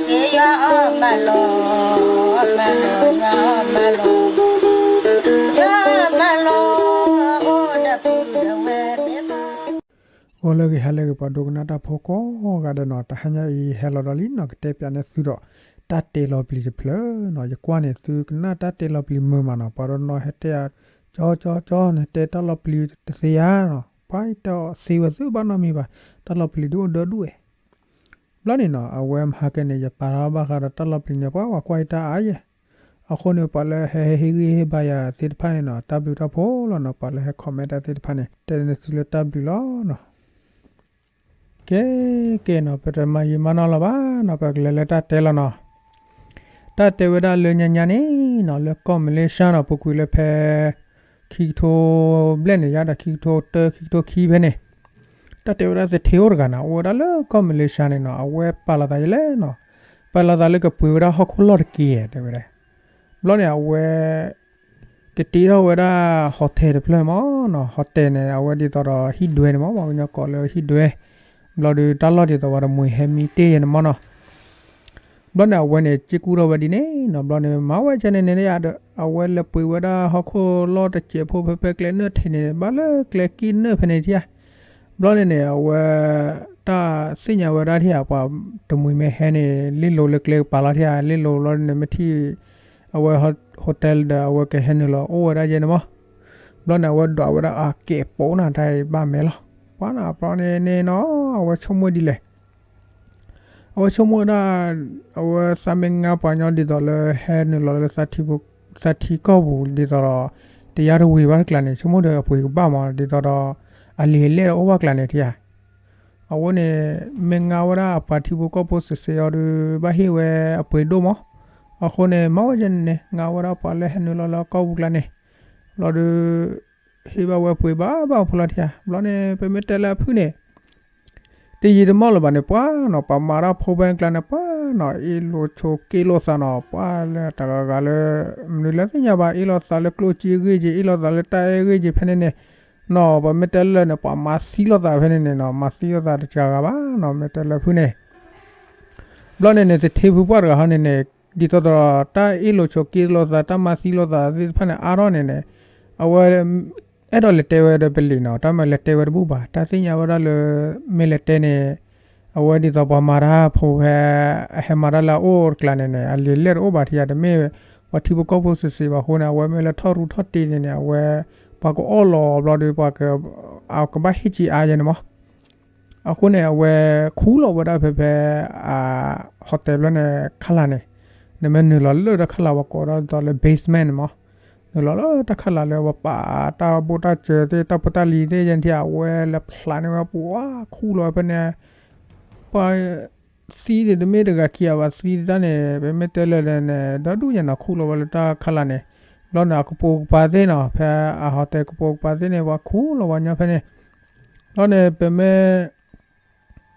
က့ယွၤအီၣ်မၤလီၤ, မၤလီၤ, ယွၤအီၣ်မၤလီၤ, ယွၤအီၣ်မၤလီၤ, အိၣ်ဒီးပုၢ်ဒီးဝဲၢ်, ဂီၤလၢအဂ့ၤ ဟါလၢအဂ့ၤ ပှၤဒိကနၣ်တၢ်ဖိကိးဂၤဒဲးနီၤ, တဟါညါအံၤဟဲလီၤဒီးလံနီၤ, ကတဲပၠးန့ၢ်သုဒီး တၢ်တဲလီၤပျံၤတဖျၢၣ်နီၤ, ယကွၢ်န့ၣ် သုကနၣ်တၢ်တဲလီၤပျံၤမုာ်မးနီၤ, ပှၤတနီၤဟဲတဲယၤ ကၠီကၠီကၠီန့ၣ် တဲတၢ်လီၤပျံၤတသ့ဧါနီၤ, ပှၤတဲအီၤသ့ဝဲသ့ဘၣ်နီတမံၤဘၣ်, တၢ်လီၤပျံၤဒုးအိၣ်ဒၢဒူၣ်ဝဲ ဘျီန့ၣ်နီၤ အဝဲမဟါကဲန့ၣ် ယပာ်ထီၣ်ဘၣ်ဃးဒီးတၢ်လီၤပျံၤန့ၣ် ပှၤကွၢ်ယတၢ်အါယဲၢ်, အဃိန့ၣ် ပှၤလၢဟဲဟ့ၣ်ဂံၢ်ဟ့ၣ်ဘါယၤသ့ၣ်တဖၣ်န့ၣ်နီၤ တၢ်ဘျုးတၢ်ဖှိၣ်လီၤနီၤ, ပှၤလၢဟဲ comment တၢ်သ့ၣ်တဖၣ်န့ၣ် တဲန့ၢ်သုလၢတၢ်ဘျုးလီၤနီၤ. ကဲ ကဲနီၤ ပတမၤယံာ်မၤနီၢ်လၢၤဘၣ်နီၤ, ပကလဲၤလၢတၢ်တဲလီၤနီၤ. တၢ်တဲဝဲဒၣ်လၢညါညါန့ၣ်နီၤ လၢကီၢ်မလ့ၡါနီၤ ပူၤကွံာ်လၢဖဲ ခံကထိဘျဲၣ်န့ၣ် ယါဒီးခံကထိတၢ ခံကထိခံဖဲန့ၣ် တၢ်တဲဝဲဒၣ်သထ့အိၣ်တဂၤနီၤ အိၣ်ဝဲဒၣ်လၢကီၢ်မလ့ၡါန့ၣ်နီၤ, အဝဲပာ်လီၤသးယလဲၣ်နီၤ, ပာ်လီၤသးလၢကပှ့ၤဝဲဒၣ်ဟီၣ်ခိၣ်လီၢ်တက့ၢ် တဲဝဲဒၣ်. ဘျီန့ၣ် အဝဲ ကတ့ထီၣ်ဝဲဒၣ် hotel တဖျၢၣ်န့ၣ်မးနီၤ, hotel န့ၣ် အဝဲဒ်သိးဒီးဟံၣ်ဒွဲန့ၣ်မး, ပှၤကညီကိးလၢဟံၣ်ဒွဲ, ဘျီဒီးတၢ်လီၢ်ဒ်သိးပှၤတမှံၤဟဲမံတ့ၢ်ယဲန့ၣ်မးနီၤ. ဘျီန့ၣ် အဝဲန့ၣ် စ့ၢ်ကူၣ်ထီၣ်ဝဲဒ်န့ၣ်နီၤ, ဘျီန့ၣ် မၤဝဲကဲန့ၣ်န့ၣ်ဒီး အဝဲလဲၤပှ့ၤဝဲဒၣ်ဟီၣ်ခိၣ်လီၢ်တစဲးဖိဖဲဖဲကျဲနၢၣ်ထံးန့ၣ် ဘၣ်လၢကျဲက့ၣ်နၢၣ်ဖဲန့ၣ်ထံဧါ. ဘျီန့ၣ်န့ၣ် အဝဲ တၢ်သ့ၣ်ညါဝဲဒၣ်ထံဧါ ပှၤတမှံၤမ့ၢ်ဟဲန့ၣ် လ့ၣ်လိၤလၢကျဲကပၤလီၤထံဧါ, လ့ၣ်လိၤဘျီန့ၣ် မ့ၢ်ထံၣ် အဝဲ hotel ဒီး အဝဲကဟဲနုာ်လီၤအိၣ်ဝဲဒၣ်ယဲန့ၣ်မး. ဘျီန့ၣ် အဝဲဒွးဝဲဒၣ်အကဲးပိာ်နၤ တၢ်အံၤဘၣ်မဲာ်လီၤ. ပှၤနၤ ဘျီန့ၣ်န့ၣ်နီၤ အဝဲဆိကမိၣ်ဒ်လဲၣ် အဝဲဆိကမိၣ်ဝဲဒၣ် အဝဲသးမ့ၢ်ငါပှၤကညီဒ်သိးလၢဟဲနုာ်လီၤလၢ သးထံကီၢ်ပူၤဒ်သိးဒီး တယါတဝံၤဘၣ်တကျါန့ၣ် ဆိကမိၣ်ဒီးအပှ့ၤကဘၣ်မး ဒ်သိးဒီး အလံာ်အလဲၢ်ဒီးအိၣ်ဘၣ်ကျါန့ၣ်ထံဧါ. အဃိန့ၣ် မ့ၢ်ငါဝဲဒၣ်အပှၤထံဖိကီၢ်ဖိစ့ၢ်စ့ၢ်အီၤဒီး ဘၣ်ဟ့ၣ်ဝဲအပှ့ၤဒိၣ်မး. အဃိန့ၣ် မၤဝဲကဲန့ၣ်န့ၣ် ငါဝဲဒၣ်ပှၤလၢဟဲနုာ်လီၤလၢအကီၢ်ပူၤကျါန့ၣ် ဘျီဒီး ဟ့ၣ်ဘၣ်ဝဲပှ့ၤဘၣ်ဘၣ်အိၣ်ဖှိၣ်လီၤထံဧါ. ဘျီန့ၣ် ပမ့ၢ်တဲလၢအဖုၣ်န့ၣ် တယံာ်တမီၢ်လၢၤဘၣ်န့ၣ် ပှၤနီၤ ပှၤမၤတၢ်ဖိဖဲန့ၣ်ကျါန့ၣ် ပှၤနီၤ အ့ၣ်လိာ်ဆိးက့လိာ်သးနီၤ ပှၤလၢတဂၤဂၤလၢ မနုၤလၢသ့ၣ်ညါဘၣ် အ့ၣ်လိာ်သးလၢကျိၣ်စ့အဂ့ၢ်က့ၤ အ့ၣ်လိာ်သးလၢတၢ်အဲၣ်ဂ့ၢ်က့ၤဖဲန့ၣ်န့ၣ် နီၤ ပမ့ၢ်တဲလၢန့ၣ် ပှၤမၤသံလိာ်သးဖဲန့ၣ်န့ၣ်နီၤ မၤသံလိာ်သးတစှၤဂၤဘၣ်နီၤ မ့ၢ်တဲလၢဖုၣ်န့ၣ် ဘျီန့ၣ်န့ၣ် သထ့ဖုပှၢ်တဂၤဟီန့ၣ်န့ၣ် ဒ်သိးဒီး တၢ်အ့ၣ်လိာ်ဆိးက့လိာ်သး တၢ်မၤသံလိာ်သးသ့ၣ်တဖၣ်န့ၣ် အါထီၣ်န့ၣ်န့ၣ် အဝဲ အဲၣ်ဒိးလဲၤတဲဝဲဒီးပလံၤနီၤ တၢ်မၤလဲၤတဲဝဲတဘူၣ်ဘၣ် တၢ်သ့ၣ်ညါဝဲဒၣ်လၢ မ့ၢ်လဲၤတဲန့ၣ် အဝဲဒ်သိးပှၤမၤတၢ်ဖိဖဲ အဟဲမၤတၢ်လၢအအိၣ်တကျါန့ၣ်န့ၣ် အလံာ်လဲၢ်တအိၣ်ဘၣ်ထံၣ်ဧါ တမ့ၢ်ပှၤထံဖိကီၢ်ဖိစ့ၢ်စ့ၢ်ဘၣ်အဃိန့ၣ် အဝဲမ့ၢ်လၢထီၣ်ရူထီၣ်တ့န့ၣ်န့ၣ် အဝဲ ပှၤကအီၣ်လီၤဘျီဒီး ပှၤက အကဘၣ်ဟ့ၣ်က့ၤအါယဲန့ၣ်မး အဃိန့ၣ် အဝဲခူၣ်လီၤဝဲဒၣ်ဖဲဖဲ အ hotel ဘျီန့ၣ် ခလၢ်န့ၣ် နမ့ၢ်နုာ်လီၤလၢတၢ်ခလၢ် ပှၤကိးဒၣ်ဒ်သိးလၢ basement န့ၣ်မး နုာ်လီၤလၢတၢ်ခလၢ်လၢပှၤပာ်တၢ်ဘိၣ်တၢ်စၢၤသ့ၣ် တၢ်ဖိတၢ်လံၤသ့ၣ်ယဲန့ၣ်ထံၣ် အဝဲလဲၤဖျးန့ၢ်ဝဲပှၤခူၣ်လီၤဝဲဖဲန့ၣ် ပှၤ သံန့ၣ်တမ့ၢ်တဂၤခံဂၤဘၣ် သံတၢ်န့ၣ် ပမ့ၢ်တဲလၢာ်လၢာ်န့ၣ် ဒီဒူၣ်ညါနီၤ ခူၣ်လီၤဝဲလၢတၢ်ခလၢ်န့ၣ် ဘျီန့ၣ် အကပိာ်ကပၤသ့ၣ်နီၤ ဖဲအ hotel ကပိာ်ကပၤသ့ၣ်န့ၣ် ပှၤခူၣ်လီၤပှၤညီဖဲန့ၣ် ဘျီန့ၣ် ပမ့ၢ်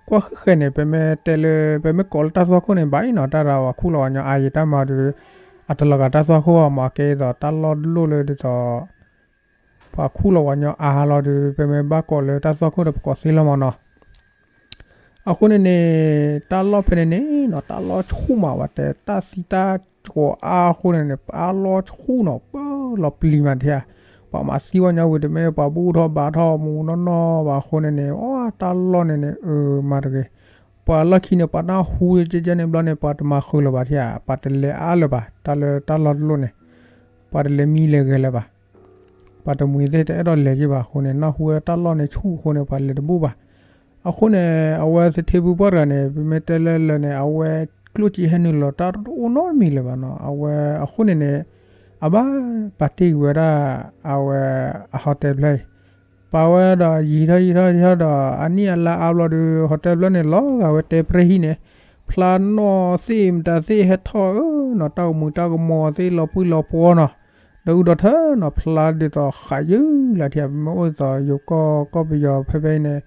ကွၢ်ဃဲဃဲန့ၣ် ပမ့ၢ်တဲလၢ ပမ့ၢ်ကိးလၢတၢ်သွၣ်ခိၣ်န့ၣ် ဘၣ်အံၤနီၤ တၢ်ဒီးပှၤခူၣ်လီၤပှၤညီအါယံၤ တၢ်မၤဒီး အတလီၤဂာ်တၢ်သွၣ်ခိၣ်အီၤမး ကဲဒ်သိးတၢ်လီၢ်တလိၣ်လၢဒ်သိး ပှၤခူၣ်လီၤပှၤညီအါလီၤဒီး ပမ့ၢ်ဘၣ်ကိးလၢတၢ်သွၣ်ခိၣ်ဒီးပကိးသ့လီၤမးနီၤ အဃိန့ၣ်န့ၣ် တၢ်လီၢ်ဖဲန့ၣ်န့ၣ်နီၤ တၢ်လီၢ်ဆူၣ်မးဝဲတဲ တၢ်သံတၢ်ကိးအါအဃိန့ၣ်န့ၣ် တၢ်လီၢ်ဆူၣ်နီၤ ပၢလီၤပျံၤမးထံဧါ ပှၤမၤသံဝဲညီဝံၤတမ့ၢ် ပှၤဘူၣ်ထီၣ်ဘါထီၣ်မူနီၢ်နီၢ်ဘၣ်အဃိန့ၣ်န့ၣ် အိ တၢ်လီၢ်န့ၣ်န့ၣ် အၢ မၤတဂ့ၤ ပှၤလီၢ်ခံန့ၣ် ပှၤတၢ်ဟူကဲကဲန့ၣ်ဘျီန့ၣ် ပှၤတမၤဃုာ်လၢၤဘၣ်ထံဧါ ပှၤတလဲၤအါလၢၤဘၣ် တၢ်လၢတၢ်လီၢ်တလိၣ်န့ၣ် ပှၤတလဲၤမံလဲၤဂဲၤလၢၤဘၣ် ပှၤတမှံၤသ့ၣ်တအဲၣ်ဒိးလဲၤက့ၤဘၣ်အဃိန့ၣ် နၢ်ဟူဝဲတၢ်လီၢ်န့ၣ်ဆူၣ်အဃိန့ၣ် ပှၤလဲၤတဘူၣ်ဘၣ်. အဃိန့ၣ် အဝဲသထ့ဖုပှၢ်တဂၤန့ၣ် ပမ့ၢ်တဲလၢလၢာ်န့ၣ် အဝဲကျိၣ်စ့ဟဲနုာ်လီၤတၢ်တအိၣ်နီတမံၤလၢၤဘၣ်နီၤ အဝဲအဃိန့ၣ်န့ၣ် အဘၣ်ပာ်တ့ၢ်ကွံာ်ဝဲဒၣ် အဝဲ အ hotel တဖျၢၣ်အံၤ ပာ်ဝဲဒီးယံာ်ထီၣ်ယံာ်ထီၣ်ယံာ်ထီၣ်ဒီး အနံၣ်အလါအါဘျီဒီး hotel တဖျၢၣ်န့ၣ် လီၤဂာ်ဝဲတဲပြဲဟံၣ်န့ၣ် ဖျါနီၣ်သ့ၣ်မတၤသ့ၣ်ဟဲထီၣ်ဧၢနီၤ တၢ်ကမူၤတၢ်ကမီၤသ့ၣ်လီၤပှံၢ်လီၤပှီၤနီၤ ဒီးအုၣ်ဒီးထၢနီၤ ဖျါဒ်သိးဃးယုၢ်လၢထံဧါ ပမ့ၢ်အိၣ်ဒ်သိးယိၤကီၢ်ကီၢ်ပယီၤဖဲဖဲအံၤန့ၣ်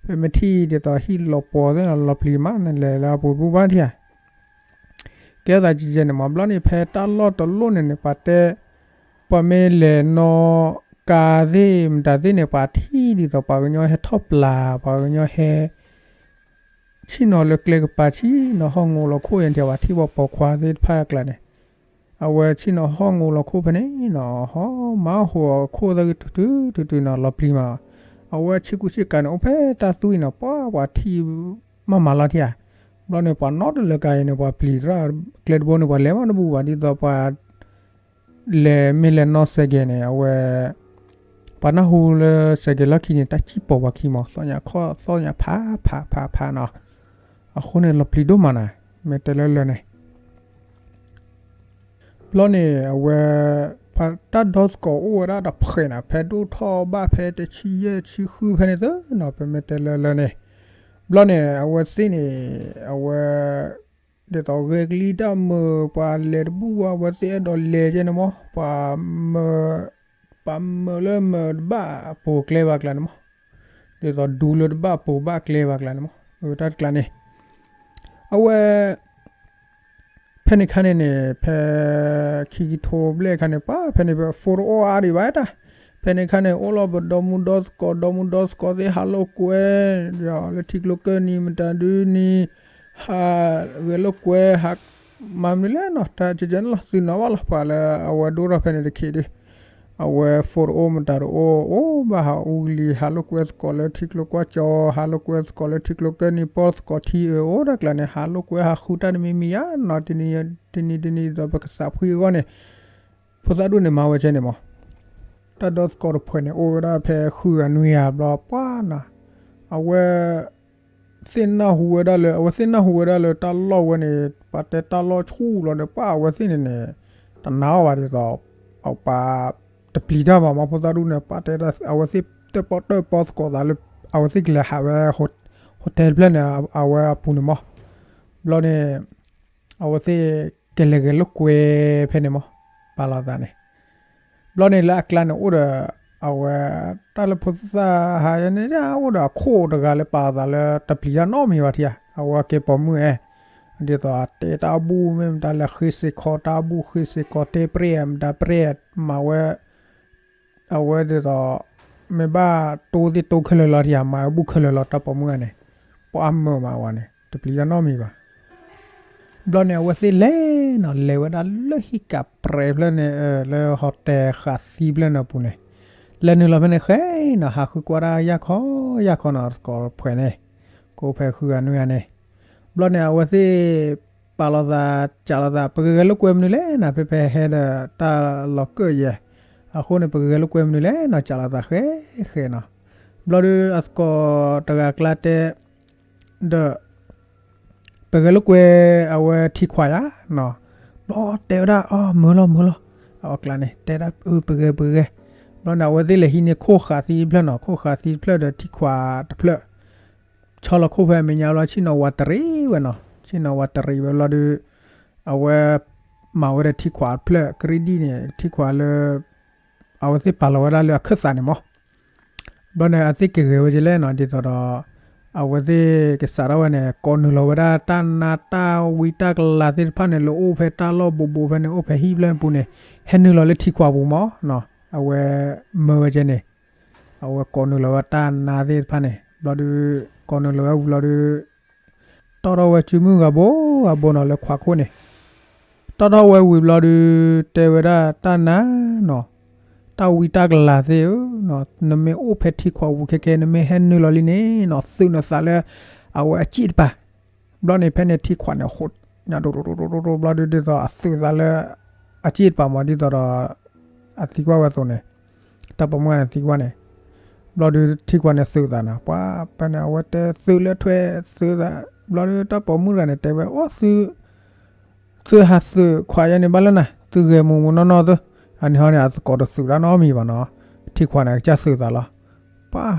ပမ့ၢ်ထံၣ်ဒ်သိးဟံၣ်လီၤပှီၤသ့ၣ်နီၤ လီၤပျံၤမးန့ၣ် လဲၤလၢအပူၤတဘူၣ်ဘၣ်ထံဧါ ကဲသးကဲကဲန့ၣ်မး ဘျီန့ၣ် ဖဲတၢ်လီၢ်တလိၣ်န့ၣ်န့ၣ် ပှၤတဲ ပှၤမ့ၢ်လဲၤနီၣ်ကါသ့ၣ်မတၤသ့ၣ်န့ၣ် ပှၤထံၣ်ဒ်သိးပှၤကညီဟဲထီၣ်ပျၢ် ပှၤကညီဟဲ ဆ့ၣ်နီၤလၢကျဲကပၤ ဆ့ၣ်နီၤဟီၣ်ငိလီၤခိၣ်ယဲၢ်ထံၣ်ဝဲ ထံၣ်ဝဲပိာ်ခွါသ့ၣ်တဖၣ်အကျါန့ၣ်, အဝဲဆ့ၣ်နီၤဟီၣ်ငိလီၤခိၣ်ဖဲန့ၣ်နီၤ ဟီၣ်မၤဟူးအခိၣ်သၢကတုၤတုၤတုၤနီၤ လီၤပျံၤမး, အဝဲဆ့ကူဆ့ကၤန့ၣ် အိၣ်ဖဲတၢ်သွံၣ်နီၤ ပှၤပှၤထံၣ်မးမးလီၤထံၣ်ဧါ, ဘျီန့ၣ် ပှၤနီတလၢကါအံၤန့ၣ် ပှၤပျံၤတၢ်ကျဲတဘိန့ၣ် ပှၤလဲၤမးတဘူၣ်ဘၣ် ဒ်သိးပှၤ လဲၤမ့ၢ်လဲၤနီၣ်စဲးကဲးန့ၣ် အဝဲ ပှၤနၢ်ဟူလၢစဲးကဲးလီၢ်ခံန့ၣ် တၢ်စံၣ်ပိာ်ပှၤခံမး သီၣ်ညါခီၣ်သီၣ်ညါဖး ဖး ဖးဖးနီၤ, အဃိန့ၣ် လီၤပျံၤဒိၣ်မးနၤ မ့ၢ်တဲလၢလၢန့ၣ် ဘျီန့ၣ် အဝဲ တၢ်ဒီသကိးအိၣ်ဝဲဒၣ်တဖှဲးနၤ ဖဲဒိၣ်ထီၣ်ဘၣ်ဖဲတဆံယဲၢ်ဆံဃုဖဲန့ၣ်သ့နီၤ ပမ့ၢ်တဲလၢလၢန့ၣ်, ဘျီန့ၣ် အဝဲသ့ၣ်န့ၣ် အဝဲ ဒ်သိးဂဲၤကလံၣ်တၢ်မုာ် ပှၤလဲၤတဘူၣ်ဘၣ် အဝဲသ့ၣ်အဲၣ်ဒိးလဲၤကဲန့ၣ်မး ပှၤမၢ ပှၤမၢလၢမၢတဘၣ်ပိာ်ကျဲဘၣ်ကျါန့ၣ်မး, ဒ်သိးဒူလၢတဘၣ်ပိာ်ဘၣ်ကျဲဘၣ်ကျါန့ၣ်မး အဝဲတၢ်တကျါန့ၣ် အဝဲ ဖဲန့ၣ်ခါန့ၣ်န့ၣ် ဖဲ ခံကထိဘျဲၣ်ခါန့ၣ် ပှၤဖဲန့ၣ် ပ phone တအိၣ်အါဒံးဘၣ်တၢ်, ဖဲန့ၣ်ခါန့ၣ် အိၣ်လီၤပဒီမုၢ်ဒီသကိး ဒီမုၢ်ဒီသကိးသ့ၣ် ဟးလိာ်ကွဲ လၢထံကျိကၢၢ်နံၤ မတၤဒုနံၤ ဟးဂဲၤလိာ်ကွဲ ဟး မၤမနုၤလဲၣ်နီၤ တၢ်ကဲကဲန့ၣ်လီၤ သုးနီၤဘၣ်လီၤ ပှၤလၢအဝဲဒိၣ်ထီၣ်ဖဲန့ၣ်တခ့ဒု အဝဲ phone တအိၣ်မတၤတအိၣ် အိၣ်ဘၣ်ဟးအူကလံၤ ဟးလိာ်ကွဲသကိးလၢထံကျိကွၢ်ကၠီ ဟးလိာ်ကွဲသကိးလၢထံကျိကၢၢ်နံၤ ပီၢ်သကိးထံအၢ အိၣ်တၢ်ကျါန့ၣ် ဟးလိာ်ကွဲဟးဃုတၢ်တမံၤမံၤဧါနီၤ တနံၤတနံၤဒ်သိးပကသးဖှံအဂီၢ်န့ၣ် ဖိသၣ်ဒူၣ်န့ၣ် မၤဝဲကဲန့ၣ်မး တၢ်ဒီသကိးတဖှဲးန့ၣ် အိၣ်ဝဲဒၣ်ဖဲဃုဂၤနွံဂၤဘျီ ပှၤနီၤ အဝဲ သ့ၣ်နၢ်ဟူဝဲဒၣ်လၢ အဝဲသ့ၣ်နၢ်ဟူဝဲဒၣ်လၢတၢ်လီၢ်ဝဲန့ၣ် ပှၤတဲတၢ်လီၢ်ဆူၣ်လီၤဒီး ပှၤအဝဲသ့ၣ်န့ၣ်န့ၣ် တနာ်အီၤဘၣ်ဒ်သိး အပှၤတပျံၤတၢ်ဘၣ်မး ဖိသၣ်ဒူၣ်န့ၣ် ပှၤတဲအဝဲသ့ၣ်တၢၣ်ပီၣ်တၢၣ်ပီသကိးသးလၢ အဝဲသ့ၣ်ကလဲၤဟးဝဲ hotel တဖျၢၣ်န့ၣ် အဝဲအပူၤန့ၣ်မး ဘျီန့ၣ် အဝဲသ့ၣ်ကလဲၤဂဲၤလိာ်ကွဲဖဲန့ၣ်မး ပာ်လီၤသးန့ၣ် ဘျီန့ၣ်လၢအကျါန့ၣ်အိၣ်ဒီး အဝဲ တၢ်လၢဖိသၣ်ဟးယဲန့ၣ် အိၣ်ဒီးအခိၣ်တဂၤလၢပာ်လီၤသးလၢတပျံၤတၢ်နီတမံၤဘၣ်ထံၣ်ဧါ အဝဲကဲပိာ်မုၣ်အဲ ဒ်သိးတဲတၢ်ဘူၣ် မ့ၢ်မတၤလဲၣ်ဃ့စ့ၢ်ခီတၢ်ဘူၣ် ဃ့စ့ၢ်ခီတဲပြဲၢ် မတၤပြဲၢ် မၤဝဲ အဝဲဒ်သိး မ့ၢ်ဘၣ်တိသ့ၣ်တိခဲလၢာ်လီၤထံၣ်ဧါ မၤဝဲဘူၣ်ခဲလၢာ်လီၤ တၢ်ပိာ်မုၣ်ဂၤန့ၣ် ပှၤအမၢမးဝဲန့ၣ် တပျံၤတၢ်နီတမံၤဘၣ် ဘျီန့ၣ် အဝဲသ့ၣ်လဲၤနီၤ လဲၤဝဲဒၣ်လၢဟံၣ်ကးပြဲးဖျၢၣ်န့ၣ် လၢ hotel ဃးသံဖျၢၣ်န့ၣ်အပူၤန့ၣ် လဲၤနုာ်လီၤဖဲန့ၣ်ဃဲနီၤ ဟးဃုကွၢ်တၢ်ယၢ်ခီယၢ်ခီနီၤ သကိးတဖှဲးန့ၣ် ကိးဖဲဃုဂၤနွံဂၤန့ၣ် ဘျီန့ၣ် အဝဲသ့ၣ် ပာ်လီၤသး စးလီၤသး ပကဂဲၤလိာ်ကွဲမနုၤလဲၣ်နီၤ ဖဲဖဲဟဲဒီးတၢ်လီၤကၢၣ်ယဲၢ် အဃိန့ၣ် ပကဂဲၤလိာ်ကွဲမနုၤလဲၣ်နီၤ စးလီၤသးဃဲဃဲနီၤ ဘျီဒုးအသကိးတဂၤကျါတဲ ဒီး ပဂဲၤလိာ်ကွဲ အဝဲထံခွးယၤနီၤ ဘျီတဲဝဲဒၣ် အမုာ်လီၤမုာ်လီၤ အကျါန့ၣ် တဲဒၣ် အၢ ပဂဲၤပဂဲၤ ဘျီန့ၣ် အဝဲသ့ၣ်လဲၤဟံးန့ၢ်ခိၣ်ဃးသံတဖျၢၣ်နီၤ ခိၣ်ဃးသံတဖျၢၣ်ဒီးထံခွးတဖျၢၣ် ဆီလီၤခိၣ်ဖဲအမဲာ်ညါဘျီ ဆ့ၣ်နီၤဝးတရံးဝဲနီၤ ဆ့ၣ်နီၤဝးတရံးဝဲဘျီဒုး အဝဲ မၤဝဲဒီးထံခွးတဖျၢၣ် ကရံၣ်ဒံၣ်န့ၣ် ထံခွးလၢ အဝဲသ့ၣ်ပာ်လီၤဝဲဒၣ်လၢအခၢၣ်သးန့ၣ်မး ဘျီန့ၣ် အဝဲသ့ၣ်ကဂဲၤဝဲဒ်လဲၣ်နီၤ ဒ်သိးဒီး အဝဲသ့ၣ်ကစးထီၣ်ဝဲန့ၣ် ကိးနုာ်လီၤဝဲဒၣ်တၢ်နါတၢ်ဝံတၢ်ကလၤသ့ၣ်တဖၣ်န့ၣ် လၢအိၣ်ဖဲတၢ်လီၢ်ဘူးဘူးဖဲန့ၣ် အိၣ်ဖဲဟံၣ်ဖျၢၣ်ပူၤန့ၣ် ဟဲနုာ်လီၤလၢထံခွးပူၤမး အဝဲမၢဝဲကဲန့ၣ် အဝဲကိးနုာ်လီၤဝဲတၢ်နါသ့ၣ်တဖၣ်န့ၣ် ဘျီဒုး ကိးနုာ်လီၤဝဲဝံၤဘျီဒုး တီၣ်ထီၣ်ဝဲစုမုၢ်ဂၤဘိဂၤဘိနီၤ လၢခွးခိၣ်န့ၣ် တီၣ်ထီၣ်ဝဲဝံၤဘျီဒုး တဲဝဲဒၣ်တၢ်နါနီၤ တၢ်ဝံတၢ်ကလၤသ့ၣ်ဧၢ, နမ့ၢ်အိၣ်ဖဲထံခွးပူၤခဲကဲ နမ့ၢ်ဟဲနုာ်လီၤလံန့ၣ်နီၤ သုးနသးလၢ အဝဲအစ့ၣ်တပၤ, ဘျီန့ၣ်ဖဲန့ၣ်ထံခွးန့ၣ် ဟိးညါဒိၣ်ဒိၣ်ဒိၣ်ဒိၣ်ဒိၣ်ဒိၣ် ဘျီဒုးဒ်သိးအသုးသးလၢ အစ့ၣ်တပၤမး ဒ်သိးဒီး အသံကွၢ်ဝဲအသိးန့ၣ်, တၢ်ပိာ်မုၣ်ဂၤန့ၣ်သံကွၢ်န့ၣ်, ဘျီဒုးထံခွးန့ၣ်သုးသးနီၤ, ပှၤဖဲန့ၣ် အဝဲတဲသုးလၢထွဲသုးသး, ဘျီဒုးတၢ်ပိာ်မုၣ်တဂၤန့ၣ် တဲဝဲ အိၣ်သုး သုးဟးသုးခွးယဲန့ၣ်ဘၣ်လၢနၤ, သုဂဲၤမူးမူးနီၢ်နီၢ်သု, အန့ၣ်ဟီန့ၣ် အသကိးတသုးတၢ်နီတမံၤဘၣ်နီၤ, ထံခွးန့ၣ် အကစၢ်သုးသးလီၤ, ပှၤ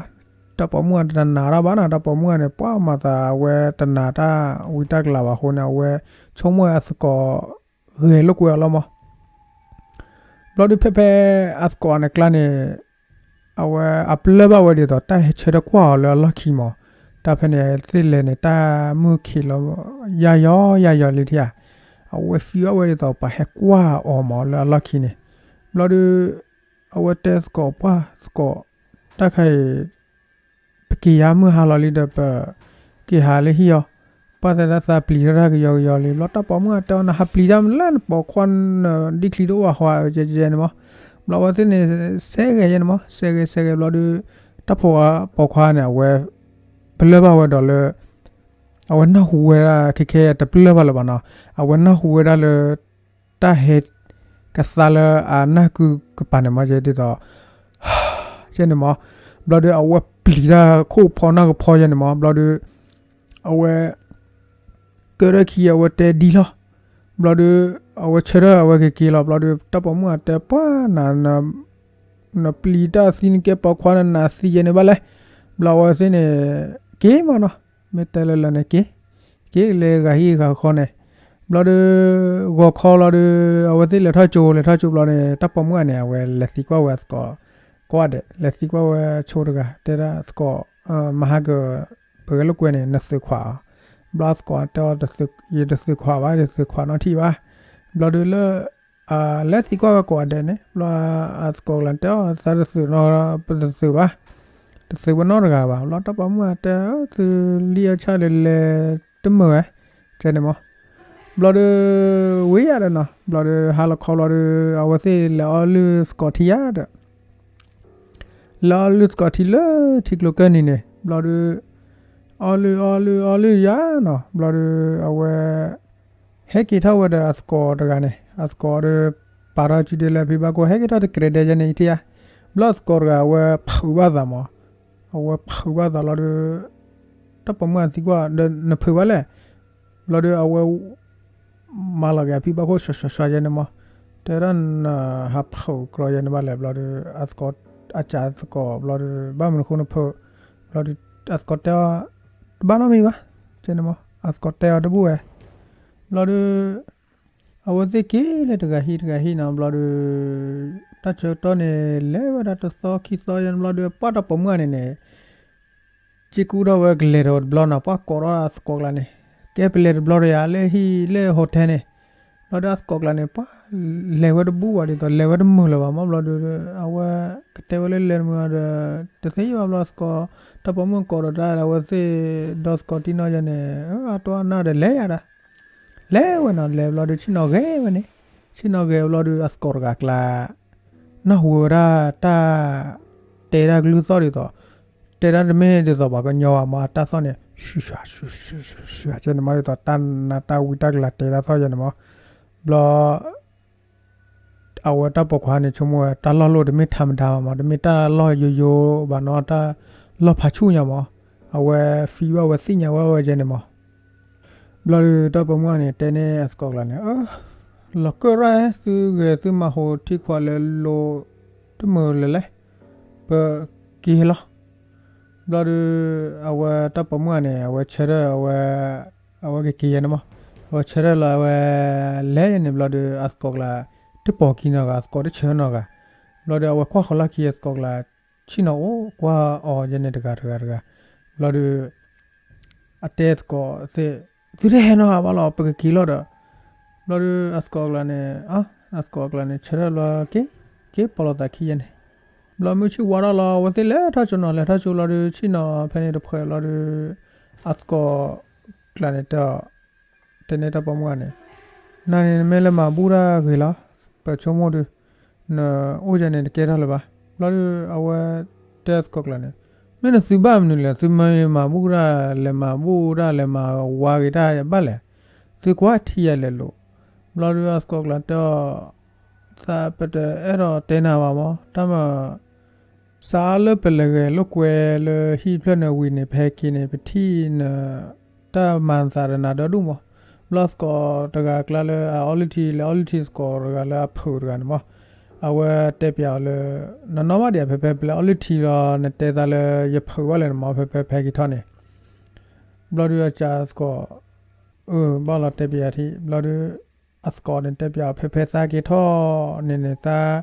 တၢ်ပိာ်မုၣ်တနာ်တၢ်ဘၣ်နီၤ, တၢ်ပိာ်မုၣ်ဂၤန့ၣ် ပှၤမၤသးအဝဲတနာ်တၢ်ဝံတၢ်ကလၤဘၣ်အဃိန့ၣ် အဝဲဆိကမိၣ်ဝဲအသကိး ဂဲၤလိာ်ကွဲအီၤလီၤမး ဘျီဒုးဖဲဖဲအသကိးန့ၣ်ကျါန့ၣ် အဝဲအပျဲၢ်ဘၣ်ဝဲဒ်သိး တၢ်ဟဲဆၢထၢၣ်ကွၢ်အီၤလၢအလီၢ်ခံမး, တၢ်ဖဲန့ၣ်သ့ၣ်လဲၤန့ၣ် တၢ်မုၢ်ခံးလီၤ ယၢ်ယီယၢ်ယီလံထံဧါ, အဝဲ feel ဘၣ်ဝဲဒ်သိး ပှၤဟဲကွၢ်အီၤမးလၢအလီၢ်ခံန့ၣ်, ဘျီဒုး အဝဲတဲသကိးပှၢ်သကိး တၢ်ခါအံၤ ပက့ၤယါမုၢ်ဟါလီၤလံဒီး ပက့ၤဟးလၢဟံၣ်အီၤ, ဘၣ်သဲဒၣ်သးပျံၤထီၣ်တၢ်ကယီကယီလံ ဘျီတၢ်ပိာ်မုၣ်အတဲအီၤ နဟးပျံၤတၢ်မနုၤလဲၣ် နပိာ်ခွါနဒံၣ်ချံတအိၣ်အဃိ ကဲကဲန့ၣ်မး. ဘျီအဝဲသ့ၣ်န့ၣ် စဲဂဲၤယဲန့ၣ်မး စဲဂဲၤစဲဂဲၤဘျီဒီး တၢ်ပိာ်ခွါပိာ်ခွါန့ၣ် အဝဲ ပလၢၢ်ဘၣ်ဝဲဒီးလၢ အဝဲနၢ်ဟူဝဲဒၣ် ခဲခဲတပလၢၢ်ဘၣ်လၢၤဘၣ်နီၤ အဝဲနၢ်ဟူဝဲဒၣ်လၢ တၢ်ဟဲ ကသါလၢအနၢ်ကုကပၤန့ၣ်မး ယဲဒ်သိး ကဲန့ၣ်မး. ဘျီဒီးအဝဲပျံၤတၢ်ခိၣ်ဖီနၢ်ကဖီယဲန့ၣ်မး ဘျီဒီး အဝဲ ကၢထီၣ်ခံအဝဲတဲဒ်လီၤ. ဘျီဒီး အဝဲဆၢထၢၣ်အဝဲကက့ၤလီၤ ဘျီဒီး တၢ်ပိာ်မုၣ်အတဲပှၤနၤ နပျံၤတၢ်သံနကဲပိာ်ခွါနနးသံယဲန့ၣ်ဘၣ်လဲၣ်. ဘျီအဝဲသ့ၣ်န့ၣ် က့ၤမးနီၤ မ့ၢ်တဲလၢလၢန့ၣ်က့ၤ က့ၤလၢဂၤဟံၣ်ဂၤဃီန့ၣ် ဘျီဒီး ဂီၤခီလီၤဒီး အဝဲသ့ၣ်လဲၤထီၣ်ကၠိ လဲၤထီၣ်ကၠိဘျီန့ၣ် တၢ်ပိာ်မုၣ်အန့ၣ် အဝဲလဲၤသံကွၢ်ဝဲအသကိး ကိးဂၤဒဲး လဲၤသံကွၢ်ဝဲဆိတဂၤ တဲဒၣ်သကိး မဟါကၢ ပဂဲၤလိာ်ကွဲန့ၣ် နသုးခွးအီၤ ဘျီအသကိးတဲအီၤ ယတသုးခွးဘၣ် ယတသုးခွးနီထံၣ်ဘၣ်. ဘျီဒီးလၢ လဲၤသံကွၢ်ဝဲကိးဂၤဒဲးန့ၣ် ဘျီအသကိးကျါတဲအီၤ သးတသုးနီ ပတသုးဘၣ် တသုးဝဲနီတဂၤဘၣ်. ဘျီတၢ်ပိာ်မုၣ်အတဲ သုလံၣ်အဆၣ်လၢလဲၤတမုာ်ဝဲ ကဲန့ၣ်မး. ဘျီဒီး ဝံၤယၤဒီးနီၤ ဘျီဒီး ဟါလီၤခီဘျီဒီး အဝဲသ့ၣ်လဲၤအီလုၢ်သကိးထံယၤဒီး လဲၤအီလုၢ်သကိးထံလၢထံကျိကၢၢ်နံၤန့ၣ် ဘျီဒီး အီလုၢ်အီလုၢ်အီလုၢ်ယၤနီၤ ဘျီဒီး အဝဲ ဟဲက့ၤထီၣ်ဝဲဒီးအသကိးတဂၤန့ၣ် အသကိးဒီး ပာ်ထီၣ်စုဒ့လၢဖံဘၣ်ခိၣ် ဟဲက့ၤထီၣ်တကြဲးဒဲးယဲန့ၣ်အံၤထံယၤ ဘျီအသကိးတဂၤ အဝဲဖုးဘၣ်သးမး အဝဲဖုးဘၣ်သးလီၤဒီး တၢ်ပိာ်မုၣ်အသံကွၢ်ဒီး နဖုးဘၣ်လဲၣ်. ဘျီဒီးအဝဲ မၤလီၤက့ၤအဖံဘၣ်ခိၣ် ဆှၢဆှၢဆှၢယဲန့ၣ်မး တဲဒၣ်နဟးဖုးကြီယဲန့ၣ်ဘၣ်လဲၣ်. ဘျီဒီး အသကိး အစံးသကိး ဘျီဒီး ဘၣ်မနုၤဃိနဖုး ဘျီဒီး အသကိးတဲအီၤ တဘၣ်နီတမံၤဘၣ် ကဲန့ၣ်မး အသကိးတဲအီၤတဘူၣ်ဝဲ ဘျီဒီး အဝဲသ့ၣ်က့ၤလၢတဂၤဟံၣ်တဂၤဟံၣ်နီၤ ဘျီဒီး တၢ်ဆၢကတီၢ်န့ၣ် လဲၤဝဲဒၣ်တသီခံသီယဲန့ၣ် ဘျီဒီး ပှၢ်တၢ်ပိာ်မုၣ်န့ၣ်န့ၣ် စ့ကူထီၣ်ဝဲကလဲၤထီၣ်ဝဲတဘျီနီၤ ပှၢ်ကိးထီၣ်အသကိးကျါန့ၣ် ကဲပလဲၤတဘျီဒီးယၤလၢဟံၣ်လၢ hotel န့ၣ် ဘျီဒီးအသကိးကျါန့ၣ် ပှၢ်လဲၤဝဲတဘူၣ်ဘၣ်ဒ်သိး လဲၤဝဲတမုာ်လၢၤဘၣ်မး ဘျီဒီး အဝဲကတဲဝဲလၢလဲၤတမုာ်ဒီး တသ့ဘၣ်ဘျီအသကိး တၢ်ပိာ်မုၣ်ကိးဒီးတၢ် အဝဲသ့ၣ်ဒီသကိးတံၢ်နီၢ်ယဲန့ၣ် အတီအနၢ်ဒီးလဲၤယၤဒီး လဲၤဝဲနီၤ လဲၤဘျီဒီး ဆ့ၣ်နီၤဂဲၤဝဲန့ၣ် ဆ့ၣ်နီၤဂဲၤဘျီဒီး အသကိးတဂၤကျါ နၢ်ဟူဝဲဒၣ်တၢ် တဲဒၣ်ကလုၢ်သီၣ်ဒ်သိး တဲဒၣ်တမ့ၢ်ဒ်သိးပှၤကညီဘၣ်မး အတၢ်သီၣ်န့ၣ် ဆူၣ်ဆူၣ်ဆူၣ်ဆူၣ်ဆူၣ်န့ၣ်မး ဒ်သိးတၢ်နးတၢ်ဝံတၢ်ကလၤတဲတၢ်သီၣ်ယဲန့ၣ်မး ဘျီ အဝဲတၢ်ပိာ်ခွါန့ၣ် ဆိကမိၣ်ဝဲ တၢ်လီၢ်လိၣ်တမ့ၢ်ထးမတၤဘၣ်မး တမ့ၢ်တၢ်လီၢ်ယိယိဘၣ်နီၤ တၢ်လီၢ်ဖးဆူၣ်ညါမး အဝဲ feel ဘၣ်ဝဲ သ့ၣ်ညါဝဲဝဲယဲန့ၣ်မး ဘျီဒီးတၢ်ပိာ်မုၣ်န့ၣ် တဲန့ၢ်အသကိးကျါန့ၣ် လီၤကၢၣ်ရၣ် သုဂဲၤသုမၤဟူးထံခွးလၢလိၤ တမုာ်လၢၤလဲၣ် ပက့ၤလီၤ ဘျီဒီး အဝဲတၢ်ပိာ်မုၣ်န့ၣ် အဝဲဆၢထၢၣ်အဝဲ အဝဲကက့ၤယဲန့ၣ်မး အဝဲဆၢထၢၣ်လီၤအဝဲ လဲၤယဲန့ၣ်ဘျီဒီး အသကိးကျါ တပိာ်ခံနီတဂၤ အသကိးတဆၢနီတဂၤ ဘျီဒီး အဝဲကွၢ်ဃီၤလီၢ်ခံအသကိးကျါ ဆ့ၣ်နီၤအိၣ်ကွၢ်အီၤယဲန့ၣ်တဂၤတဂၤတဂၤ ဘျီဒီး အတဲသကိးသ့ၣ် သုတဟဲနီတဂၤဘၣ်လီၤ ပကက့ၤလီၤဒီး ဘျီဒီးအသကိးကျါန့ၣ် အသကိးကျါန့ၣ် ဆၢထၢၣ်လီၤက့ၤ က့ၤပိာ်လိာ်သးခံယဲန့ၣ် ဘျီမုၢ်ဆ့ၣ်ဝါထီၣ်လီၤ အဝဲသ့ၣ်လဲၤထီၣ်ကၠိနီၤ လဲၤထီၣ်ကၠိဘျီဒီး ဆ့ၣ်နီၤဖဲန့ၣ်တဖှဲးဘျီဒီး အသကိးကျါန့ၣ် တဲန့ၢ်တၢ်ပိာ်မုၣ်န့ၣ် နၤန့ၣ်နမ့ၢ်လၢမၤဘူၣ်တၢ်ဂ့ၤလီၤ ပဆိကမိၣ်ဒီး နအိၣ်ယဲန့ၣ်တကဲထီၣ်လၢၤဘၣ် ဘျီဒီးအဝဲတဲသကိးကျါန့ၣ် မ့ၢ်နသုဘၣ်မနုၤလဲၣ် သုမ့ၢ်မၤဘူၣ်တၢ် လဲၤမၤဘူၣ်တၢ် လဲၤမၤဝါဂ့ၤတၢ်ဘၣ်လဲၣ် သုကွၢ်ထံယၤလဲၤလိာ် ဘျီဒီးအသကိးကျါတဲအီၤ သးပတအဲၣ်ဒိးတဲနၤဘၣ်မး တၢ်မၤ စးလၢပလဲၤဂဲၤလိာ်ကွဲလၢဟံၣ်ဖျၢၣ်န့ၣ်ဝံၤန့ၣ် ပဟဲက့ၤန့ၣ် ပထံၣ်န တၢ်မၤသးဒီးနၤဒီဒူၣ်မး ဘျီသကိးတဂၤကျါလၢအအီလုၢ်ထံ လဲၤအီလုၢ်ထံသကိးတဂၤလၢအဖုးတဂၤန့ၣ်မး အဝဲတဲပျးအီၤလၢ နနီၢ်ဘၣ်ဒံး ဖဲဖဲပလဲၤအီလုၢ်ထံလီၤ နတဲသးလၢယဖုးဘၣ်လဲၣ်န့ၣ်မး ဖဲဖဲပဟဲက့ၤထီၣ်န့ၣ် ဘျီဒီးအစံးသကိး အၢ ဘၣ်လီၤတဲပျးထံ ဘျီဒီး အသကိးန့ၣ်တဲပျးအီၤ ဖဲဖဲသးက့ၤထီၣ်န့ၣ်န့ၣ် သး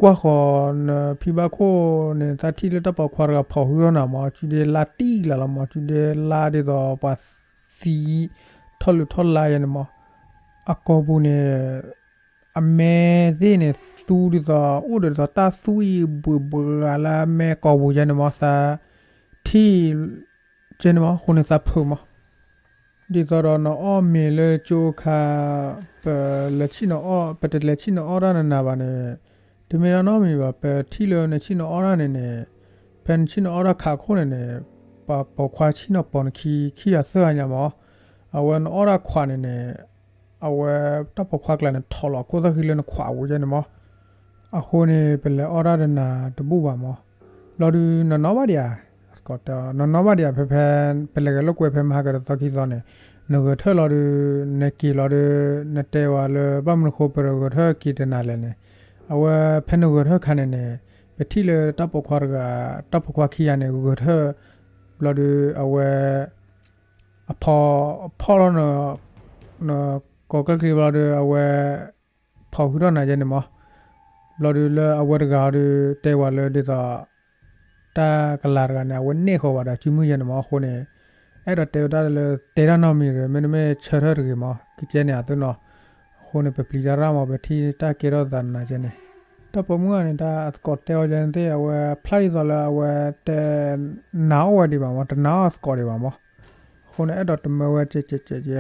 ကွၢ်ဃီၤနဖံဘၣ်ခိၣ်န့ၣ် သးထံၣ်လၢတၢ်ပိာ်ခွါတဂၤဖီၣ်ဟုထီၣ်နၤမး စုဒ့လါတံၢ်လၢ်လီၤမး စုဒ့လါဒ်သိးပှၤသံ ထီၣ်လုၢ်ထီၣ်လါယဲန့ၣ်မး အကိာ်ပူၤန့ၣ် အမဲသ့ၣ်န့ၣ် သူဒ်သိး အိၣ်ဒီးဒ်သိးတၢ်သူအံၤဘှံးဘှါလၢအမဲကိာ်ပူၤယဲန့ၣ်မး သးထံၣ် ကဲန့ၣ်မး အဃိန့ၣ်သးဖုးမး ဒ်သိးဒီးနအီၣ်မ့ၤလၢကၠိအခါ, ပလဲၤဆ့ၣ်နီၤအီၣ်, ပတလဲၤဆ့ၣ်နီၤအီၣ်တၢ်နးနးဘၣ်န့ၣ်, တမ့ၢ်တၢ်နီတမံၤဘၣ်. ပထံၣ်လၢနဆ့ၣ်နီၤအီၣ်တၢ်န့ၣ်န့ၣ်, ဖဲနဆ့ၣ်နီၤအီၣ်တၢ်ခးအခိၣ်န့ၣ်န့ၣ်, ပပိာ်ခွါဆ့ၣ်နီၤပိာ်နခံ ခံဂၤသၢဂၤညါမး, အဝဲနအီၣ်တၢ်ခွးန့ၣ်န့ၣ်, အဝဲတၢ်ပိာ်ခွါကျါန့ၣ် ထီၣ်လီၤအခိၣ်သၣ်ဃံလၢနခွးအပူၤယဲန့ၣ်မး. အဃိန့ၣ် ပလဲၤအီၣ်တၢ်တနၤတဘူၣ်ဘၣ်မး. ဘျီဒုးနနီၣ်ဘၣ်ဒံးဧါ, သကိးတဲအီၤ နနီၣ်ဘၣ်ဒံးဧါ, ဖဲဖဲ ပလဲၤဂဲၤလိာ်ကွဲဖဲမဟါကတသီခံသီန့ၣ်, နဂဲၤထၢၣ်လီၤဒုး, နက့ၤလီၤဒုး, နတဲဝဲလၢဘၣ်မနုၤဃိပဂဲၤထၢၣ်က့ၤတနၤလဲၣ်န့ၣ်, အဝဲဖဲနဂဲၤထၢၣ်ခါန့ၣ်န့ၣ်, ပထံၣ်လၢတၢ်ပိာ်ခွါတဂၤ, တၢ်ပိာ်ခွါခံဂၤန့ၣ် ဂဲၤထၢၣ်, ဘျီဒုးအဝဲ အဖီ, ဖီၣ်လီၤ နကိးကျၢၢ်ကျ့ဘျီဒီး အဝဲ ဖီၣ်ဃုာ်ထီၣ်နၤယဲန့ၣ်မး. ဘျီဒုးလၢအဝဲတဂၤဒီး တဲဝဲလၢဒ်သိး တၢ်ကလၤတဂၤန့ၣ် အဝဲနဲၣ်ဃီၤဝဲဒီးစုမုၢ်ယဲန့ၣ်မး. အဃိန့ၣ် အဲၣ်ဒိးတဲဝဲဒၣ်လၢ တဲတၢ်နီတမံၤဒီး မ့တမ့ၢ်ဆၢထၢၣ်တဂ့ၤမး ကကဲန့ၣ်အသိးနီၤ. အဃိန့ၣ် ပပျံၤတၢ်ရၣ်မး ပထံၣ်တၢ်ကဲထီၣ်သးနၤကဲန့ၣ်, တၢ်ပိာ်မုၣ်ဂၤန့ၣ် တၢ်အသကိးတဲအီၤယဲန့ၣ်သ့ၣ် အဝဲဖျါဒ်သိးလၢအဝဲတနာ်အီၣ်ဝဲဒံးဘၣ်မး, တနာ်အီၣ်အသကိးဒံးဘၣ်မး. အဃိန့ၣ် အဲၣ်ဒိးတမၢဝဲကဲကဲကဲကဲ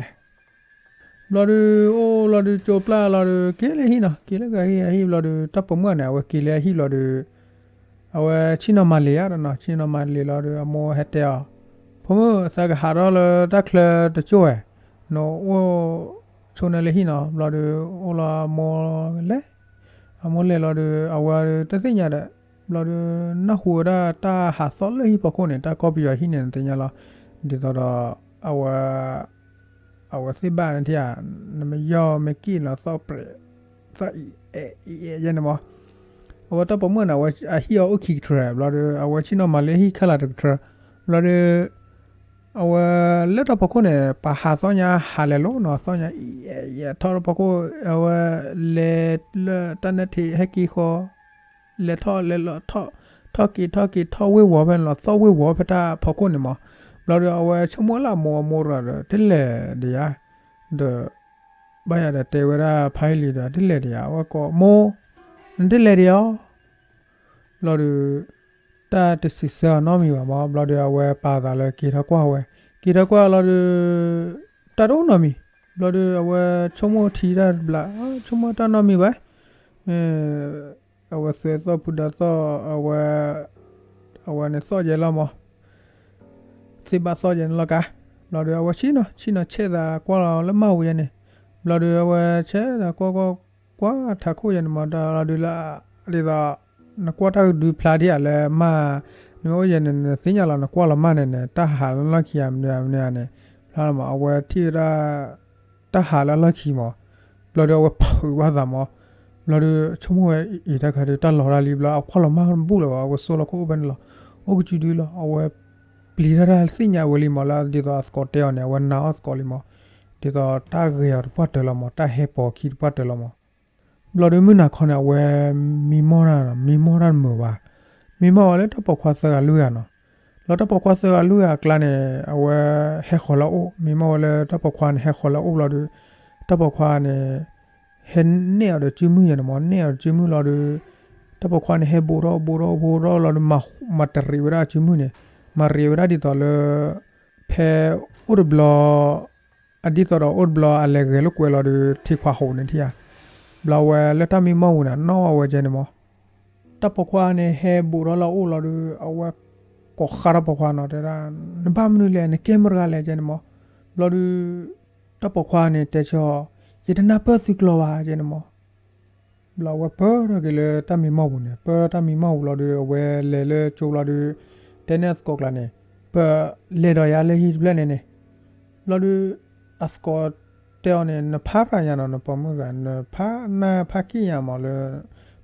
ဘျီဒုး အိၣ်လီၤဒုး ကၠိပျၢ်လီၤဒုး က့ၤလၢဟံၣ်နီၤ, က့ၤလၢအဟံၣ်ဘျီဒုး တၢ်ပိာ်မုၣ်ဂၤန့ၣ် အဝဲက့ၤလၢအဟံၣ်ဘျီဒုး အဝဲဆ့ၣ်နီၤမၤလ့ၤဧါဒီးနီၤ, ဆ့ၣ်နီၤမၤလ့ၤလီၤဒီး အမိၢ်ဟဲတဲအီၤ, ဖိမုၣ် သးကဟးထီၣ်လၢတၢ်ချၢတကၠိဝဲ, နအိၣ်ဆိန့ၣ်လၢဟံၣ်နီၤ. ဘျီဒုး အိၣ်လီၤအမိၢ်လဲၤ, အမိၢ်လဲၤလီၤဒုး အဝဲတသ့ၣ်ညါဒီး ဘျီဒုး နၢ်ဟူဝဲဒၣ်တၢ်ဟးသီၣ်လၢဟံၣ်ဖီခိၣ်န့ၣ် တၢ်ကီၢ်ပယီၤဟံၣ်န့ၣ် နသ့ၣ်ညါလီၤ. ဒ်သိးဒီး အဝဲ အဝဲသ့ၣ်ဘၣ်န့ၣ်ထံၣ်ဧါ, နမ့ၢ်ယီၢ်မ့ၢ်က့ၣ်လီၤသီၣ်ပြဲး, သီၣ်အံၤအဲၣ်အံၤအဲၣ်ယဲန့ၣ်မး. အဝဲတၢ်ပိာ်မုၣ်န့ၣ် အဝဲအဟံၣ်အအိၣ်ခံကထြၢ ဘျီဒီး အဝဲဆ့ၣ်နီၤမၤလ့ၤဟံၣ်ခဲလၢာ်တကထြၢ ဘျီဒီး အဝဲလၢတၢ်ဖီခိၣ်န့ၣ် ပှၤဟးသီၣ်ညါဟးလဲၤလိၤနီၤ, သီၣ်ညါအံၤအဲၣ်အံၤအဲၣ်ထီၣ်တၢ်ဖီခိၣ်, အဝဲလဲၤလၢတၢ်နဲၣ်ထံးဟဲက့ၤဃီ လဲၤထီၣ်လဲၤလီၤထီၣ်, ထီၣ်က့ၤထီၣ်က့ၤထီၣ်ဝ့ၢ်ဝီၤဖဲန့ၣ်လီၤ, သီၣ်ဝ့ၢ်ဝီၤဖဲတၢ်ဖီခိၣ်န့ၣ်မး. ဘျီဒီးအဝဲဆိကမိၣ်လၢအမိၢ်အမိၢ်တဂၤဒီး တလဲၤဒံးဧါ, ဒီး ဘၣ်ယၤဒီးတဲဝဲဒၣ်ဖးဟံၣ်လံဒီး တလဲၤဒံးဧါ, အဝဲကိးမိၢ်, နတလဲၤဒံးဧါ ဘျီဒီး တၢ်တစံးဆၢအီၤနီတမံၤဘၣ်မး. ဘျီဒီးအဝဲပာ်သးလၢက့ၤထီၣ်ကွၢ်ဝဲ, က့ၤထီၣ်ကွၢ်လီၤဒီး တၢ်တအိၣ်နီတမံၤ. ဘျီဒီးအဝဲဆိကမိၣ်ထံတၢ်တဘျီ, ဆိကမိၣ်တၢ်နီတမံၤဘၣ်. အဝဲသွဲသီၣ်ဖုဒါသီၣ်, အဝဲ, အဝဲန့ၣ်သီၣ်ယဲလီၤမး, သ့ၣ်ဘၣ်သီၣ်ယဲန့ၣ်လီၤကါ. ဘျီဒီးအဝဲဆ့ၣ်နီၤ, ဆ့ၣ်နီၤဆဲးသးကွၢ်လီၤလၢမၢ်ပူၤယဲန့ၣ်. ဘျီဒီးအဝဲဆဲးသးကွၢ်ကွၢ်, ကွၢ်ထးခိၣ်ယဲန့ၣ်မး, တၢ်လီၤဒုးလၢ, ဒ်သိး နကွၢ်တၢ်ကဒုဖျါဒံးဧါလၢမၢ်, နမ့ၢ်အိၣ်ယဲန့ၣ် နသ့ၣ်ညါလီၤ, နကွၢ်လီၤမၢ်န့ၣ်န့ၣ် တၢ်ဟးလၢလီၢ်ခံဧါ မနုၤဧါ မနုၤဧါန့ၣ်, ဖျါလီၤမး အဝဲထံၣ်ဝဲဒၣ် တၢ်ဟးလၢလီၢ်ခံမး. ဘျီဒီးအဝဲဖုးဘၣ်သးမး. ဘျီဒီးဆိကမိၣ်ဝဲအံၤတၢ်ခါဒီး တၢ်လီၤတၢ်လံဘျီ အကွၢ်လီၤမၢ်ဘူၣ်လၢၤဘၣ်, အဝဲစိလီၤခိၣ်အိၣ်ဖဲန့ၣ်လီၤ. အိၣ်ကစုဒုလီၤ, အဝဲပျံၤတၢ်တၢ်သ့ၣ်ညါဝဲလံမး လၢဒ်သိးအသကိးတဲအီၤန့ၣ် အဝဲနာ်အီၣ်သကိးလံမး. ဒ်သိးတၢ်ဂဲၤအီၤတပှၢ်တၢၢ်လီၤမး, တၢ်ဟဲပိာ်အခံတပှၢ်တၢၢ်လီၤမး. ဘျီဒီးမုၢ်နၤခီန့ၣ် အဝဲမံမီၢ်တၢ်, မံမီၢ်တၢ်တမုာ်ဘၣ်. မံမီၢ်ဝဲလၢတၢ်ပိာ်ခွါသၢဂၤလွံၢ်ဂၤနီၤ. လီၤတၢ်ပိာ်ခွါသၢဂၤလွံၢ်ဂၤအကျါန့ၣ် အဝဲဟဲဃီၤလၢအအိၣ်, မံမီၢ်ဝဲလၢတၢ်ပိာ်ခွါန့ၣ် ဟဲဃီၤလၢအအိၣ်ဘျီဒီး တၢ်ပိာ်ခွါန့ၣ် ဟဲနဲၣ်အီၤဒီးစုမုၢ်ယဲန့ၣ်မး, နဲၣ်အီၤဒီးစုမုၢ်လီၤဒီး တၢ်ပိာ်ခွါန့ၣ် ဟဲဘူးထီၣ်ဘူးထီၣ်ဘူးထီၣ်လီၤဒီး မၤတရံးဝဲဒၣ်စုမုၢ်န့ၣ်, မၤရံးဝဲဒၣ်ဒ်သိးလၢ ဖဲအိၣ်တဘျီ အဒ်သိးဒီးအိၣ်တဘျီ အလဲၤဂဲၤလိာ်ကွဲလီၤဒီး ထံခွးဟိးန့ၣ်ထံၣ်ဧါ. ဘျီဝဲလၢတၢ်မံမီၢ်ပူၤန့ၣ် နီၣ်ဝဲကဲန့ၣ်မး. တၢ်ပိာ်ခွါန့ၣ် ဟဲဘူးထီၣ်လၢအအိၣ်လီၤဒီး အဝဲကိးဃါတၢ်ပိာ်ခွါနီၤ, တဲဒၣ် နဘၣ်မနုၤလဲၣ်, နကဲမတဂၤလဲၣ် ကဲန့ၣ်မး. ဘျီဒီး တၢ်ပိာ်ခွါန့ၣ် တဲဆၢအီၤ, ယတနၢ်ပၢၢ်သုကျိာ်ဘၣ် ကဲန့ၣ်မး. ဘျီအဝဲပၢထီၣ်က့ၤလၢတၢ်မံမီၢ်ပူၤန့ၣ်, ပၢထီၣ်တၢ်မံမီၢ်ပူၤလီၤဒီး အဝဲလဲၤလၢကၠိဘျီဒီး တဲန့ၢ်အသကိးကျါန့ၣ်, ပလဲၤဒီးယၤလၢဟံၣ်တဖျၢၣ်န့ၣ်န့ၣ်. ဘျီဒီး အသကိးတဲအီၤန့ၣ်, နဖးရၤညါနီၤ, နပိာ်မုၣ်ဂၤ နဖးနၢ်ဖးက့ၣ်ညါမးလၢ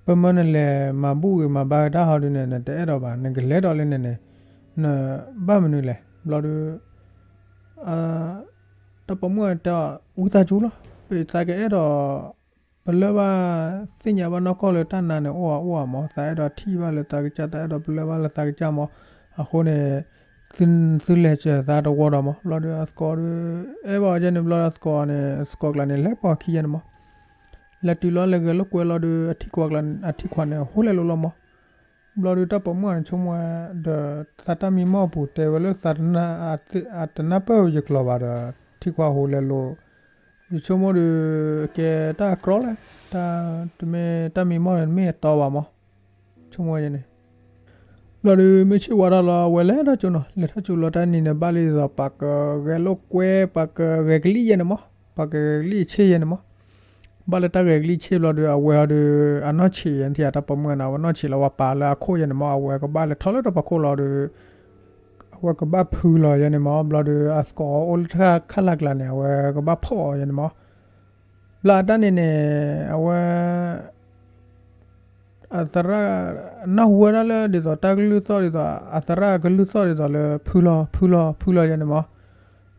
ပမၢနလဲၤမၤဘူၣ်ဂ့ၤမၤဘါဂ့ၤတၢ်ဟီဒုးန့ၣ် နတအဲၣ်ဒိးဘၣ်, နကလဲၤဒီးလၢန့ၣ်န့ၣ် နဘၣ်မနုၤလဲၣ်. ဘျီဒီး တၢ်ပိာ်မုၣ်တဲအီၤ, ဝံသးစူၤလီၤ, ပသးကအဲၣ်ဒိး ပလၢၢ်ဘၣ်သ့ၣ်ညါဘၣ်နီၢ်ကီၢ်လၢတၢ်နါန့ၣ်အိၣ်ဧါအိၣ်ဧါမး, သးအဲၣ်ဒိးထံၣ်ဘၣ်လၢသးကစၢ်, သးအဲၣ်ဒိးပလၢၢ်ဘၣ်လၢသးကစၢ်မး, အဃိန့ၣ် သုလဲၤစၢၤသးတဝီဒီးမး. ဘျီဒီးအသကိးဒီး အဲၣ်ဘၣ်အီၤကဲန့ၣ် ဘျီဒီးအသကိးန့ၣ် သကိးကျါန့ၣ် လဲၤပိာ်အခံယဲန့ၣ်မး. လဲၤတုၤလီၤလဲၤဂဲၤလိာ်ကွဲလီၤဒီး အထံခွးကျါ, အထံခွးန့ၣ် ဟိလဲၤလိာ်လီၤမး. ဘျီဒီးတၢ်ပိာ်မုၣ်န့ၣ်ဆိကမိၣ်ဝဲဒီး သးတၢ်မံမီၢ်အပူၤတဲဝဲလၢသးတနၢ်, အတနၢ်ပၢၢ်ယကျိာ်ဘၣ်ဒီး ထံခွးဟူးလဲၤလိၤ, ယဆိကမိၣ်ဒီး ကဲတၢ်ကြီလဲၣ်, တၢ်တမ့ၢ်တၢ်မံမီၢ်ဒီး တမ့ၢ်အတီဘၣ်မး, ဆိကမိၣ်ဝဲန့ၣ် ဘျီဒီး မ့ၢ်ဆ့ၣ်ဝါထီၣ်လီၤ အဝဲလဲၤထီၣ်ကၠိနီၤ, လဲၤထီၣ်ကၠိလီၤ တၢ်နံၤန့ၣ် ဘၣ်လံဒ်သိး ပှၤကဂဲၤလိာ်ကွဲ ပှၤကဂဲၤကလံၣ်ယဲန့ၣ်မး, ပှၤကဂဲၤကလံၣ်ဆ့ၣ်ယဲန့ၣ်မး, ဘၣ်လၢတၢ်ဂဲၤကလံၣ်ဆ့ၣ်ဘျီဒီး အဝဲဒီး အနီၢ်ဆံးယဲန့ၣ် ထံၣ်အတၢ်ပိာ်မုၣ်န့ၣ် အဝဲနီၢ်ဆံးလီၤ ဝဲပာ်လၢအခိၣ်ယဲန့ၣ်မး, အဝဲကဘၣ်လဲၤထီၣ်လၢတၢ်ဖီခိၣ်လီၤဒီး အဝဲကဘၣ်ဖုလီၤယဲန့ၣ်မး, ဘျီဒီး အသကိးအိၣ်လၢတၢ်ခၣ်လၢ်ကျါန့ၣ် အဝဲကဘၣ်ဖီၣ်အီၤယဲန့ၣ်မး, ဘျီအတၢ်န့ၣ်န့ၣ် အဝဲ အသရၣ် နၢ်ဟူဝဲဒၣ်လၢဒ်သိးတၢ်ကလုၢ်သီၣ်ဒ်သိး အသရၣ်ကလုၢ်သီၣ်ဒ်သိးလၢဖုလီၤ ဖုလီၤ ဖုလီၤယဲန့ၣ်မး,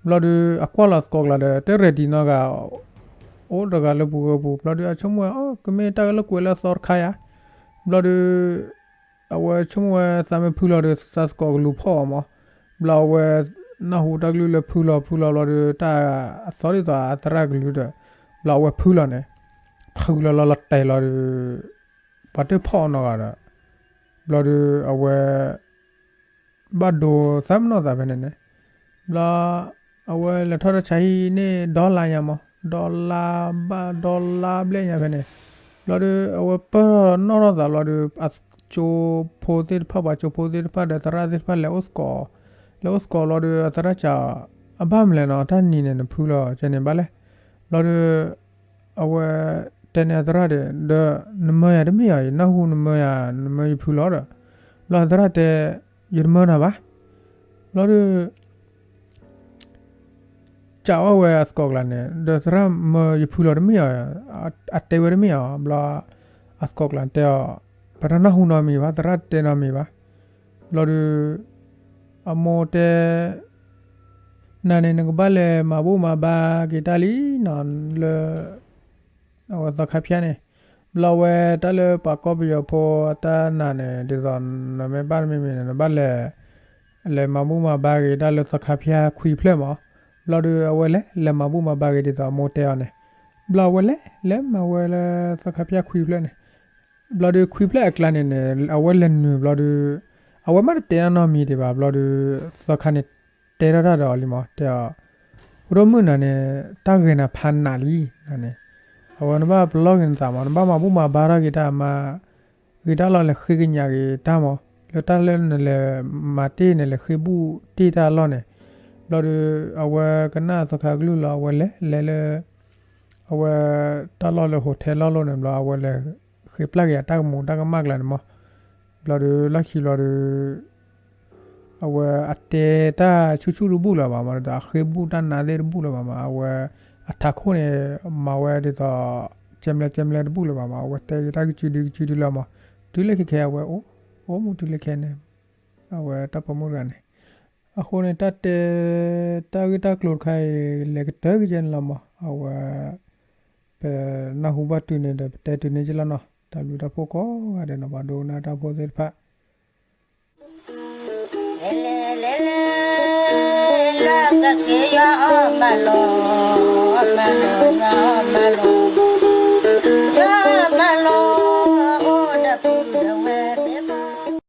ဘျီဒီး အကွၢ်လီၤသကိးကျါဒီး တရ့ဒံးနီတဂၤ အိၣ်တဂၤလၢပူၤဂၢၢ်ပူၤ, ဘျီဒီး အဆိကမိၣ်ဝဲ အိ ကမ့ၢ်တၢ်ကလုၢ်ကွဲးလၢအသီတခါယါ, ဘျီဒီး အဝဲဆိကမိၣ်ဝဲသးမ့ၢ်ဖုလီၤဒီး သးသကိးကလူၤဖီၣ်အီၤမး, ဘျီအဝဲ နၢ်ဟူတၢ်ကလုၢ်လၢဖုလီၤ ဖုလီၤဘျီဒီး တၢ်အသီဒ်သိးအသရၣ်ကလုၢ်ဒီး ဘျီအဝဲဖုလီၤန့ၣ်, ဖုလီၤလီၤလီၤတဲာ်လီၤဒီး ပှၤတဖီၣ်အီၤနီတဂၤဒီး ဘျီဒီးအဝဲ ဘၣ်ဒိသးမနီၢ်သးဖဲန့ၣ်န့ၣ်, ဘျီ အဝဲလဲၤထီၣ်တၢ်ဆါဟံၣ်န့ၣ် ဒီလါညါမး, ဒီလါဘၣ်ဒီလါဘျဲၣ်ညါဖဲန့ၣ်, ဘျီဒီး အဝဲပၢၢ်ထီၣ်နီၣ်ထီၣ်သးဘျီဒီး အကၠိဖိသ့ၣ်တဖၣ် ပှၤကၠိဖိသ့ၣ်တဖၣ်ဒီးသရၣ်သ့ၣ်တဖၣ်လဲၤအိၣ်သကိး, လဲၤအိၣ်သကိးဘျီဒီး အသရၣ်စံး အဘၣ်မလဲၣ်နီၤ တၢ်နံၤန့ၣ်နဖုလီၤကဲန့ၣ်ဘၣ်လဲၣ်, ဘျီဒီး အဝဲတဲန့ၣ်အသရၣ်ဒီး ဒီးနမၢယၤတမ့ၢ်အီၤ ယနၢ်ဟူနမၢယၤ နမၢယဖုလီၤဒီး, ဘျီအသရၣ်တဲ ယတမၢနၤဘၣ်, ဘျီဒီး စံးဝဲအသကိးကျါန့ၣ် ဒီးသရၣ်မၢယဖုလီၤတမ့ၢ်အီၤ, အတဲဝဲတမ့ၢ်အီၤ, ဘျီ အသကိးကျါတဲအီၤ, ပတနၢ်ဟူနီတမံၤဘၣ် သရၣ်တဲနီတမံၤဘၣ်, ဘျီဒီး အမိၢ်တဲ နၤန့ၣ် နကဘၣ်လဲၤမၤဘူၣ်မၤဘါက့ၤတၢ်လံနီၤ လၢ အဝဲသီခါဖၠါန့ၣ်, ဘျီဝဲတၢ်လၢပှၤကီၢ်ပယီၤဖိအတၢ်နာ်န့ၣ် ဒ်သိးနမ့ၢ်ဘၣ်တမံၤမံၤန့ၣ် နဘၣ်လဲၤ လဲၤမၤဘူၣ်မၤဘါက့ၤတၢ်လၢသီခါဖၠါခွံဖျၢၣ်မး, ဘျီဒီးအဝဲလဲၤ လဲၤမၤဘူၣ်မၤဘါက့ၤဒ်သိးအမိၢ်တဲအီၤန့ၣ်, ဘျီအဝဲလဲၤလဲၤမၤဝဲလၢသီခါဖၠါခွံဖျၢၣ်န့ၣ်, ဘျီဒီးခွံဖျၢၣ်အကျါန့ၣ်န့ၣ် အဝဲလဲၤနုာ်ဘျီဒီး အဝဲမ့ၢ်တတဲနီတမံၤဒံးဘၣ် ဘျီဒီး သီခါန့ၣ် တဲထီၣ်တၢ်ဒီးအီၤလံမး တဲအီၤ, ဖိဒိၣ်မုၣ်နၤန့ၣ် တၢ်ဂဲၤနၤဖးနးလံန့ၣ်, အဝဲနဘၣ်ပလီၢ်က့ၤနသးမး နဘၣ်မၤဘူၣ်မၤဘါထီၣ်က့ၤတၢ်မး ဂ့ၤတၢ်လီၢ်လဲၤဃ့ကညးက့ၤတၢ်မး လၢတၢ်လၢနလဲၤမၤတ့ၢ်န့ၣ် လဲၤဃ့ဘူၣ်တ့ၢ်တၢ်အလီၢ်န့ၣ်, ဘျီဒီး အဝဲကနၣ်သီခါကလုၢ်လီၤ အဝဲလဲၤလဲၤလၢ အဝဲတၢ်လီၢ်လၢ hotel လီၢ်လီၤန့ၣ် ဘျီအဝဲလဲၤဃ့ပျၢ်က့ၤအတၢ်ကမူးတၢ်ကမၣ်ကျါန့ၣ်မး, ဘျီဒီးလီၢ်ခံဘျီဒီး အဝဲအတဲတၢ်ဆူၣ်ဆူၣ်တဘူၣ်လၢၤဘၣ်မး ဒီးအဃ့ဘူၣ်တၢ်နါသ့ၣ်တဘူၣ်လၢၤဘၣ်မး အဝဲအထးခိၣ်န့ၣ် မၤဝဲဒ်သိး ကဲမလဲကဲမလဲတဘူၣ်လၢၤဘၣ်မး အဝဲတဲက့ၤတၢ်ကစုဒုကစုဒုလၢၤမး, တုၤလၢခဲခဲအဝဲအိၣ် အိၣ်မူတုၤလၢခဲန့ၣ်, အဝဲတၢ်ပိာ်မုၣ်တဂၤန့ၣ်, အဃိန့ၣ် တၢ်တဲ တၢ်ဂ့ၢ်တၢ်ကျိၤတခါအံၤ လဲၤကတၢၢ်ကယဲၢ်န့ၣ်လီၤမး အဝဲ ပနၢ်ဟူဘၣ်တုၤန့ၣ်ဒီး ပတဲတုၤန့ၣ်က့လီၤနီၤ တၢ်ဘျုးတၢ်ဖှိၣ်ကိးဂၤဒဲးနီၤ ပှၤဒိကနၣ်တၢ်ဖိသ့ၣ်တဖၣ် လဲၤလဲၤလဲၤ လၢကက့ၤယွၤအီၣ်မၤလိာ် မၤလိာ် ယွၤအီၣ်မၤလိာ်